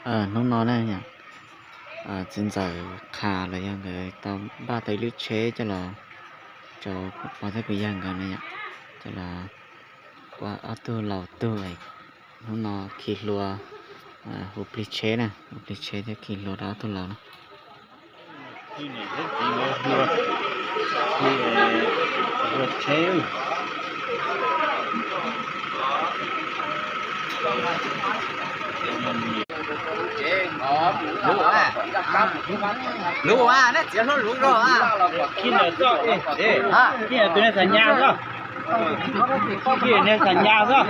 Hnub no na yom, txiv ntxawm Qha los yog nkawd tau npaj tau ib lub tsheb coj los rau kuv pog thiab kuv yawg nkawd na yom, coj los ua ob tug laus tug. Hnub no khi hlua, hu plig tsheb na, hu plig tsheb thiab khi hlua rau ob tug laus na. Lub a, nej txiav hlub lub zog a. Tus nej xav nyas xwb. Tus nej xav nyas xwb.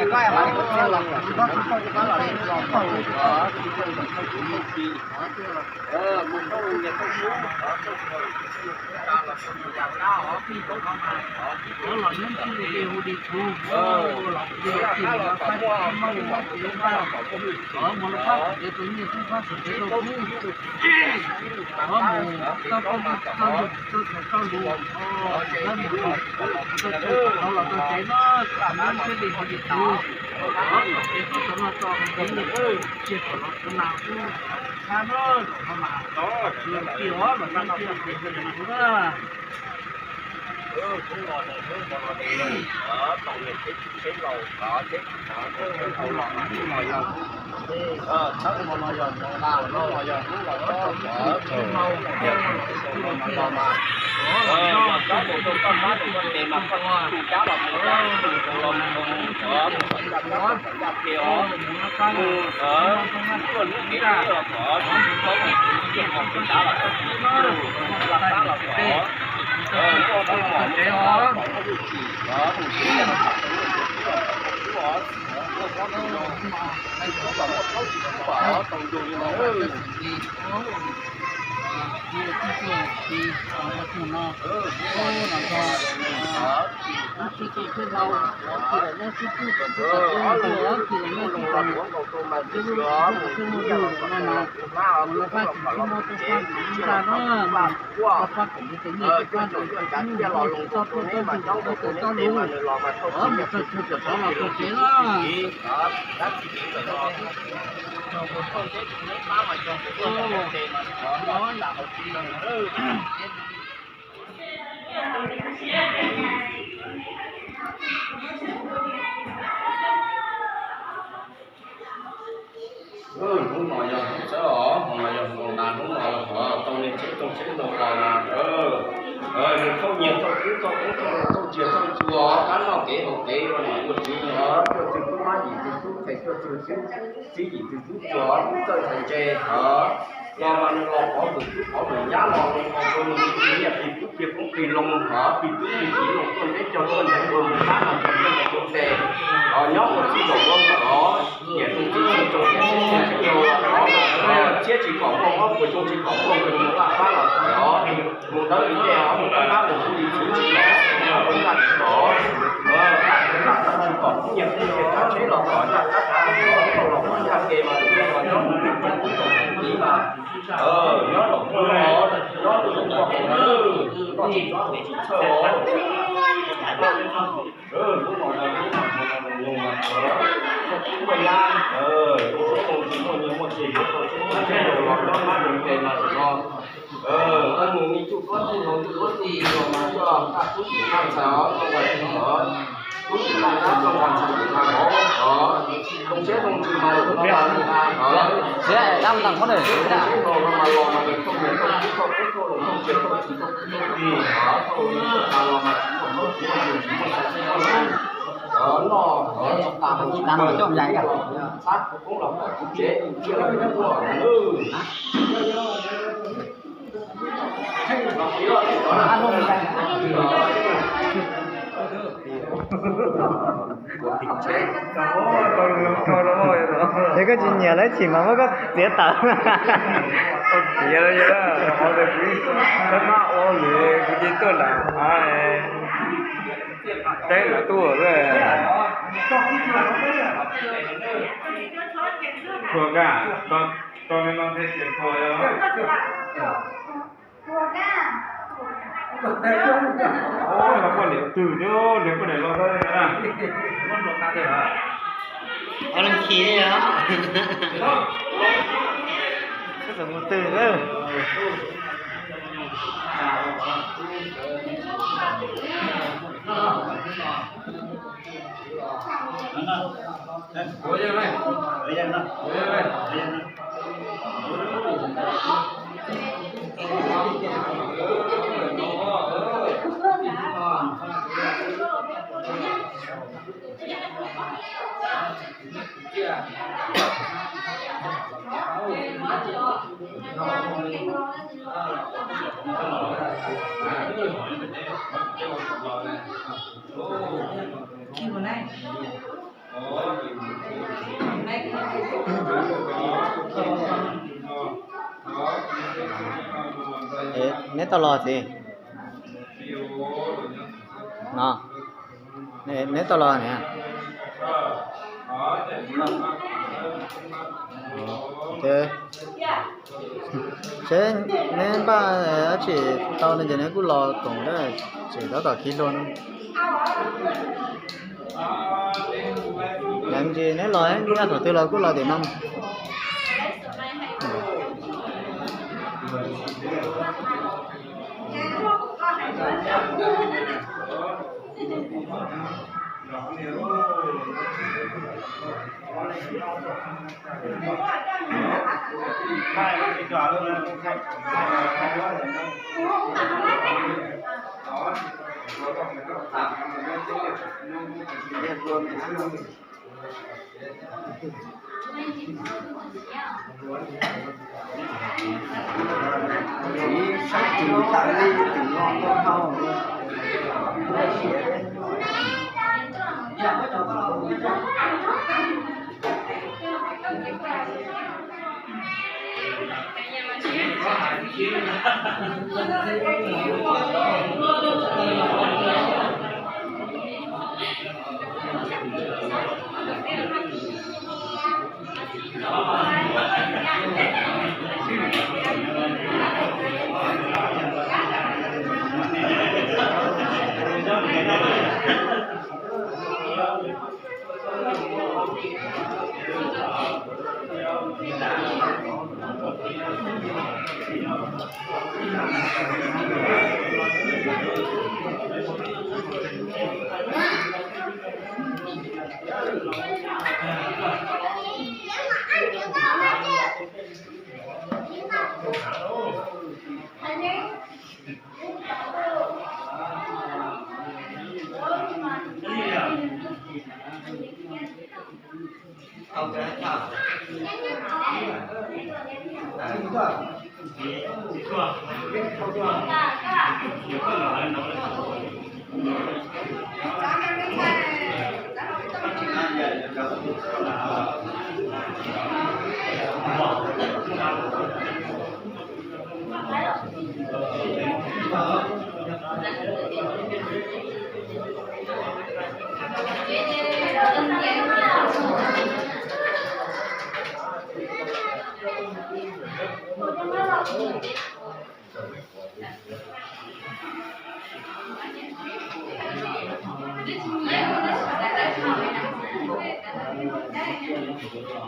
Hnub no yog hnub txawb os, hnub no yog hnub na, hnub no los tau niag tsheb tooj tsheb ntoo los mas, nws thauj nyiaj thauj kub thauj koob thauj loo thauj tsiaj thauj txhu os, kab noj kev haus kev ua niam ua txiv os, cuaj txwg tub mab yim txwg tub qhe cuaj txwg tub txib yim txwg tub tsuag os, tub txawj ntshai ntse os. Los mas nws los pov hwm tub pov hwm nyab los nws los rau nws nyiaj plig kub plig koob plig loo os, plig tub plig kiv loo tuaj nteb cog tuaj nteg ua mus kab los ntawd tuaj ntawd tuaj tes os, nyob ua txij zaum no ntawm os, niam txiv txiv txiv tsoom niam txiv txiv txiv tsoom los os, txhiab tsis kom muaj mob puas xyoo tsis kom muaj nqis mus laj fab los os. Mus dawb li tej os, mus qab qab mus kuj li txwv tsis los, mus ntaj tsis los, lam lam tsis kom kub nyiaj kub txiag kav tsheb los kom ntaj kab kav los los yaj ke mas tus nej los nyob mus tus tus tus tus tiv mas, nyob los mus os, nyob tus tus tus tus tus tsis txhob tus tsis txhawj os. Es koj tsis nyiam lawv chim mas muab koj txiav tawm. Txiav lawm, qhov ntawd kuv tab mab ua lwm kuv cia tuaj lam teeb lawv tuaj. Koj, koj no thiaj tsis koj. Poj niam twg thiab niag poj niam los na. Leej khi os. Txawm mus twg na. Neb tau los txiv? No, neb tau los niam? Ces seb neb npaj dab tsi tau no ces neb kuj los koom na, tseem tab tom khi hlua no. Yog ntsis neb los ib yam thaum twg los kuj los tim no. Ib sab tsis tas li tsis los tau hau.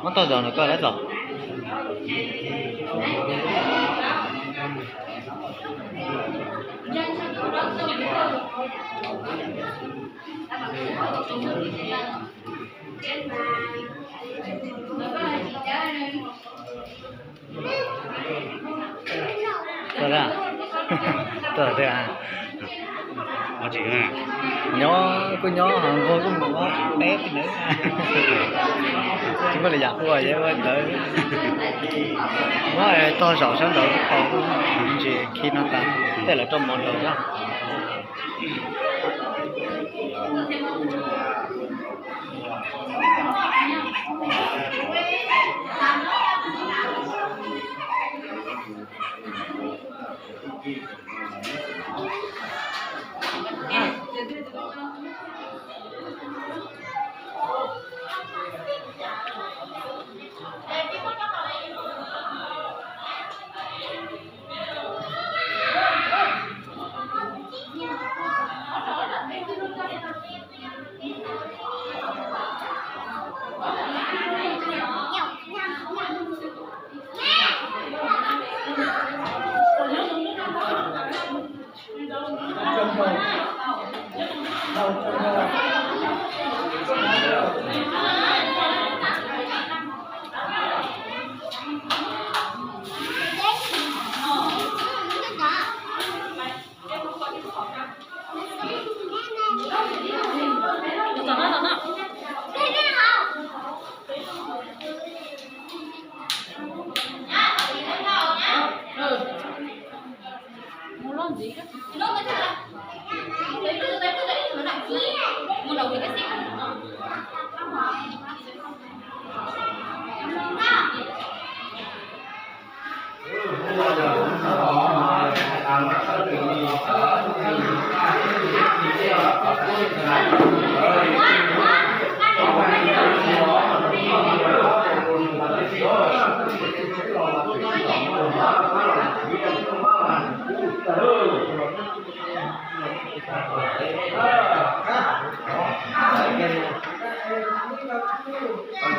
Muab tog zaum nws koj dab tso. Tuaj, tuaj, tuaj. Nyob kuj nyob, ho nquag kuj mus ob peb ntawd. Tsis muaj li yam ua, ua ntawd. Muab tog zaum sab nraud tau, ntsis khi no tas, tej lawv rau mov nraud na.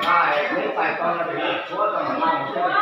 Tais, tais ko no ces tshuab tau mam noj.